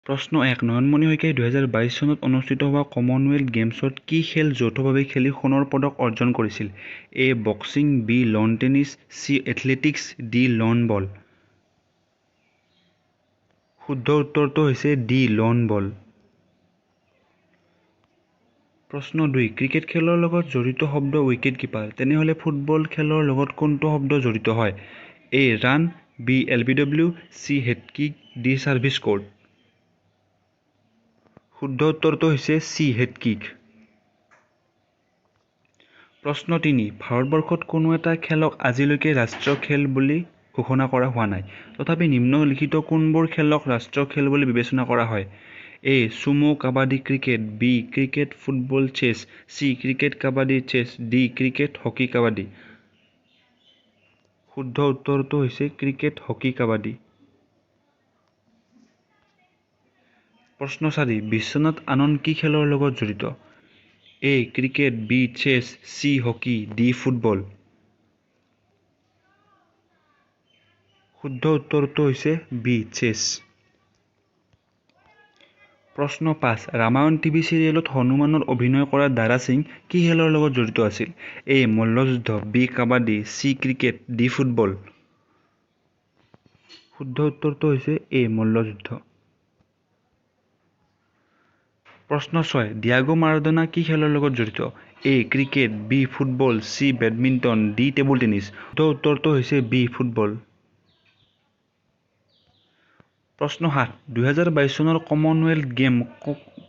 প্ৰশ্ন 1, নয়নমণি শইকীয়াই 2022 চনত অনুষ্ঠিত হোৱা কমনৱেলথ গেমছত কি খেল যৌথভাৱে খেলি সোণৰ পদক অৰ্জন কৰিছিল? A boxing, B lawn tennis, C athletics, D lawn ball. শুদ্ধ উত্তৰটো হৈছে ডি লন বল। প্ৰশ্ন 2, ক্ৰিকেট খেলৰ লগত জড়িত শব্দ উইকেট কিপাৰ, তেনেহ'লে ফুটবল খেলৰ লগত কোনটো শব্দ জড়িত হয়? A run, B L B W, C head kick, D service court. শুদ্ধ উত্তৰটো হৈছে চি হেড কিক। প্ৰশ্ন 3, ভাৰতবৰ্ষত কোনো এটা খেলক আজিলৈকে ৰাষ্ট্ৰীয় খেল বুলি ঘোষণা কৰা হোৱা নাই, তথাপি নিম্নলিখিত কোনবোৰ খেলক ৰাষ্ট্ৰীয় খেল বুলি বিবেচনা কৰা হয়? A sumo, kabaddi, cricket, B cricket, football, chess, C cricket, kabaddi, chess, D cricket, hockey, kabaddi. শুদ্ধ উত্তৰটো হৈছে ক্ৰিকেট, হকী, কাবাডী। প্ৰশ্ন 4, বিশ্বনাথ আনন্দ কি খেলৰ লগত জড়িত? A cricket, B chess, C hockey, D football. শুদ্ধ উত্তৰটো হৈছে বি চেছ। প্ৰশ্ন 5, ৰামায়ণ টিভি চিৰিয়েলত হনুমানৰ অভিনয় কৰা দাৰা সিং কি খেলৰ লগত জড়িত আছিল? এ মল্লযুদ্ধ, B kabaddi, C cricket, D football. শুদ্ধ উত্তৰটো হৈছে এ মল্লযুদ্ধ। প্ৰশ্ন 6, ডিয়াগো মাৰাডোনা কি খেলৰ লগত জড়িত? A cricket, B football, C badminton, D table tennis. শুদ্ধ উত্তৰটো হৈছে বি ফুটবল। প্ৰশ্ন 7, 2022 চনৰ কমনৱেলথ গেম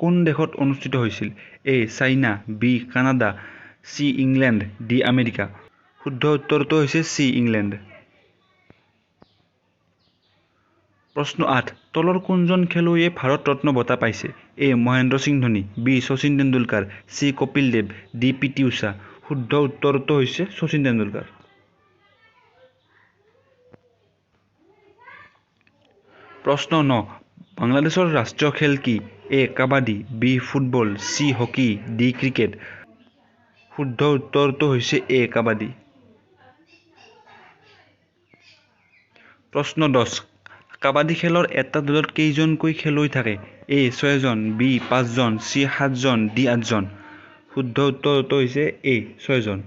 কোন দেশত অনুষ্ঠিত হৈছিল? A China, B Canada, C England, D America. শুদ্ধ উত্তৰটো হৈছে চি ইংলেণ্ড। প্ৰশ্ন 8, তলৰ কোনজন খেলুৱৈয়ে ভাৰত ৰত্ন বঁটা পাইছে? A Mahendra Singh Dhoni, B Sachin Tendulkar, C Kapil Dev, D P T Usha. শুদ্ধ উত্তৰটো হৈছে শচীন তেণ্ডুলকাৰ। প্ৰশ্ন 9, বাংলাদেশৰ ৰাষ্ট্ৰীয় খেল কি? A kabaddi, B football, C hockey, D cricket. শুদ্ধ উত্তৰটো হৈছে এ কাবাডী। প্ৰশ্ন 10, কাবাডী খেলৰ এটা দলত কেইজনকৈ খেলুৱৈ থাকে? এ 6জন, বি 5জন, চি 7জন, ডি 8জন। শুদ্ধ উত্তৰটো হৈছে এ 6জন।